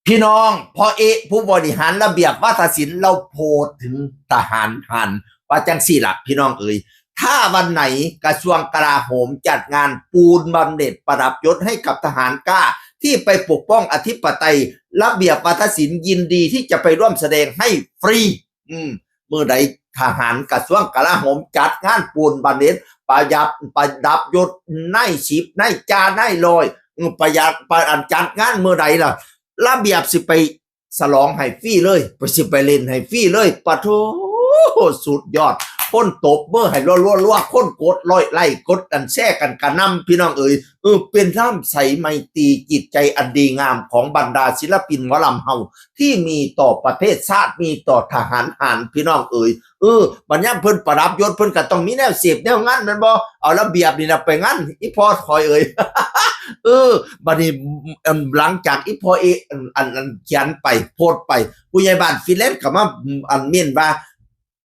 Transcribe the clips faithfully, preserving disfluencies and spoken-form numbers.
พี่น้อง พ่อเอ๊ะผู้บริหารระเบียบวาทศิลป์ เราโพดถึงทหารหารว่าจังสี่ละพี่น้องเอ๋ย ถ้าวันไหนกระทรวงกลาโหมจัดงานปูนบำเหน็จประดับยศให้กับทหารกล้า ที่ไปปกป้องอธิปไตย ระเบียบวาทศิลป์ยินดีที่จะไปร่วมแสดงให้ฟรี อืมเมื่อใดทหารกระทรวงกลาโหมจัดงานปูนบำเหน็จประยับประดับยศนายสิบนายจ่านายร้อย อืมประยับประอันจัดงานเมื่อใดล่ะ ระเบียบสิไปสลองให้ฟรีเลย ไปสิไปเล่นให้ฟรีเลย ปะโถสุดยอด คนตบมือให้รัวๆๆ คนกดร้อยไลค์กดอันแชร์กันกระหน่ำพี่น้องเอ๋ย เออเป็นน้ำใสไมตรีจิตใจอันดีงามของบรรดาศิลปินหมอลำเฮาที่มีต่อประเทศชาติมีต่อทหารหารพี่น้องเอ๋ย เออบัดยามเพิ่นประดับยศเพิ่นก็ต้องมีแนวเสพแนวงานแม่นบ่ เอาระเบียบนี่นะไปงานอีพ่อคอยเอ๋ย เออบัดนี้อันหลังจากอีพ่อเออันอันอันเขียนไปโพสต์ไป ผู้ใหญ่บ้านฟินแลนด์ก็มาอันเม้นว่า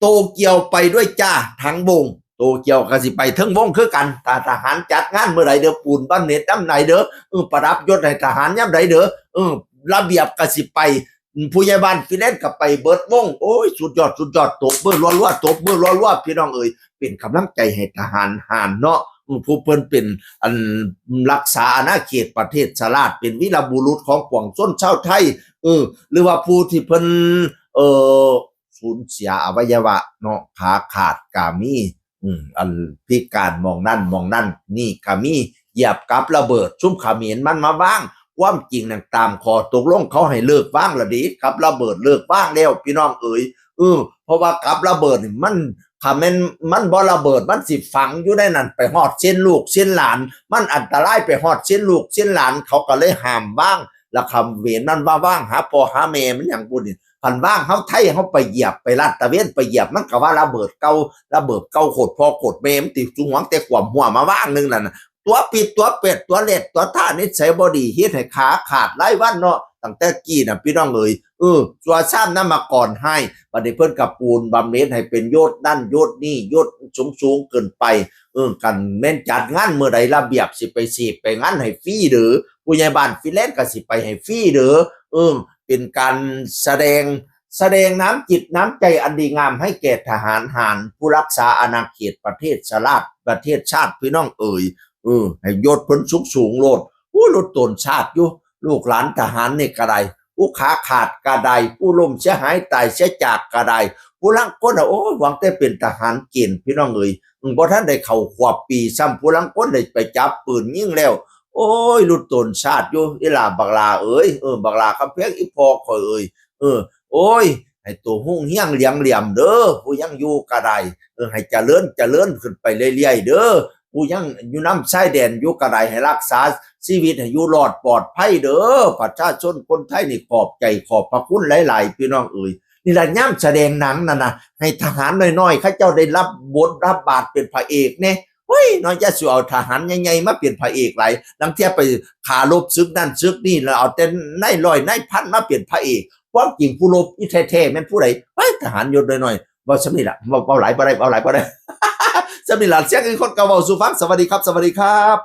โตเกียวไปด้วยจ้าทั้งวง โตเกียวก็สิไปเทิงวงคือกัน ถ้าทหารจัดงานเมื่อใดเด้อ ปูนบำเหน็จยามใดเด้อ เออประดับยศให้ทหารยามใดเด้อ เออระเบียบก็สิไป ผู้ใหญ่บ้านฟินแลนด์ก็ไปเบิดวง โอ้ยสุดยอดสุดยอด ตบมือรัวๆตบมือรัวๆพี่น้องเอ๋ย เป็นกำลังใจให้ทหารหารเนาะ อืมผู้เพิ่นเป็นอันรักษาอาณาเขตประเทศชาติ เป็นวีรบุรุษของปวงชนชาวไทย เออ หรือว่าผู้ที่เพิ่น เออสูญเสียอวัยวะเนาะ ขาขาดก็มี อืมอันพิการหม่องนั่นหม่องนั่นนี่ก็มี เหยียบกับระเบิด ซุมเขมรมันมาวาง ความจริงนั่นตามข้อตกลงเขาให้เลิกวางละเด้ กับระเบิดเลิกวางแล้วพี่น้องเอ๋ย เออเพราะว่ากับระเบิดนี่มัน ถ้าแม่นมันบ่ระเบิด มันสิฝังอยู่ในนั้นไปฮอดเส้นลูกเส้นหลาน มันอันตรายไปฮอดเส้นลูกเส้นหลาน เขาก็เลยห้ามวาง แล้วเขมรมันว่าวางหาพ่อหาแม่มันหยังบุญนี่ คันวางเฮาไทยเฮาไปเหยียบไปลาดตระเวนไปเหยียบ มันก็ว่าระเบิดเก่า ระเบิดเก่าโคตรพ่อโคตรแม่ มันติดจุงหวังแต่ความหัวมาวางหนึ่งนั่นน่ะ ตัวปิดตัวเป็ดตัวเล็ดตัวท่านิสัยบ่ดี เฮ็ดให้ขาขาดหลายวันเนาะ ตั้งแต่กี้น่ะพี่น้องเอ๋ย เออสัวซ้ำน้ำมาก่อนให้ บัดนี้เพิ่นก็ปูนบำเหน็จให้เป็นยศนั่นยศนี่ ยศสูงสูงเกินไป เออกันแม่นจัดงานเมื่อใดระเบียบสิไปเสพไปงานให้ฟรีเด้อ ผู้ใหญ่บ้านฟินแลนด์ก็สิไปให้ฟรีเด้อ เออเป็นการแสดง แสดงน้ำจิตน้ำใจอันดีงามให้แก่ทหารหารผู้รักษาอาณาเขตประเทศชาติประเทศชาติพี่น้องเอ๋ย เออให้ยศเพิ่นสูงสูงโลด อู้หลุดตนชาติอยู่ ลูกหลานทหารนี่ก็ได้ ผู้ขาขาดก็ได้ ผู้ล้มเสียหายตายเสียจากก็ได้ ผู้ลางคนน่ะ โอ้ยหวังแต่เป็นทหารเกณฑ์พี่น้องเอ๋ย อืมบ่ทันได้เข้าขวบปีซ้ำ ผู้ลางคนได้ไปจับปืนยิงแล้ว โอ้ยหลุดตนชาติอยู่ อีหล่าบักหล่าเอ๋ย เออบักหล่าคำแพงอีพ่อข่อยเอ๋ย เออ โอ้ย ให้ตัวฮุ่งเฮี้ยงเหลียงเหลี่ยมเด้อ ผู้ยังอยู่ก็ได้ เออให้เจริญเจริญขึ้นไปเรื่อยๆเด้อ ผู้ยังอยู่นำชายแดนอยู่ก็ได้ ให้รักษาชีวิตให้อยู่รอดปลอดภัยเด้อ ประชาชนคนไทยนี่ขอบใจขอบพระคุณหลายๆพี่น้องเอ๋ย นี่ล่ะยามแสดงหนังนั่นน่ะ ให้ทหารน้อยๆเขาเจ้าได้รับบทรับบาทเป็นพระเอกแหน่ เฮ้ยเนาะ อย่าสิเอาทหารใหญ่ๆมาเป็นพระเอกหลาย ลางเทื่อไปฆ่ารบศึกนั่นศึกนี่ แล้วเอาแต่นายร้อยนายพันมาเป็นพระเอก ความจริงผู้รบอีแท้ๆแม่นผู้ใด เฮ้ย ทหารยศน้อยๆ เว้าส่ำนี้ล่ะ เว้า เว้าหลายบ่ได้ เว้าหลายบ่ได้ ส่ำนี้ล่ะ เสียงอื่นคนก็เว้าสู่ฟัง สวัสดีครับ สวัสดีครับ